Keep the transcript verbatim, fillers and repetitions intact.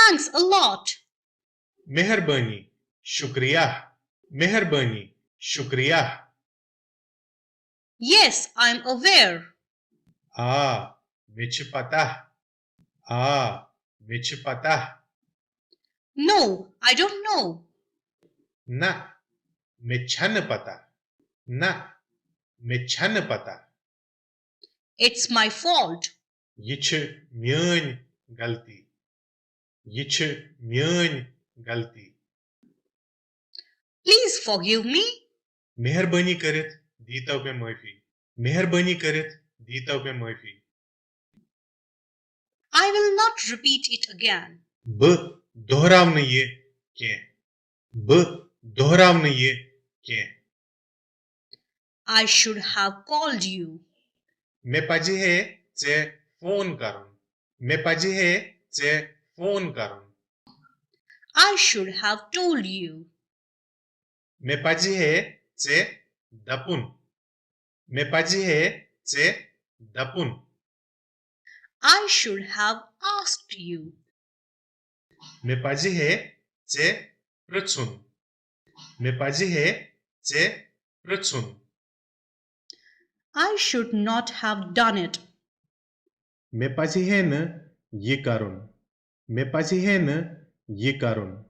Thanks a lot. مہربٲنی، شُکریہ۔ مہربٲنی، شُکریہ۔ Yes, I'm aware. آ، مےٚ چھِ پتہ۔ آ، مےٚ چھِ پتہ۔ No, I don't know. نہ، مےٚ چھَنہٕ پتہ۔ نہ، مےٚ چھَنہٕ پتہ۔ It's my fault. یہِ چھِ میٲنۍ غلطی۔ یہِ چھِ میٲنۍ غلطی۔ Please forgive me. مہربٲنی کٔرِتھ دیٖتو مےٚ معٲفی۔ مہربٲنی کٔرِتھ دیٖتو مےٚ معٲفی۔ I will not repeat it again. بہٕ دۄہراو نہٕ یہِ کینٛہہ۔ بہٕ دۄہراو نہٕ یہِ کینٛہہ۔ I should have called you. مےٚ پزِ ہے ژےٚ فون کرُن۔ مےٚ پزِ ہے ژےٚ فون کرُن۔ I should have told you. مےٚ پزِ ہے ژےٚ دپُن۔ مےٚ پزِ ہے ژےٚ دپُن۔ I should have asked you. مےٚ پزِ ہے ژےٚ پرژھُن۔ مےٚ پزِ ہے ژےٚ پرژھُن۔ I should not have done it. مےٚ پزِ ہے نہٕ یہِ کرُن۔ مےٚ پزِ ہے نہٕ یہِ کرُن۔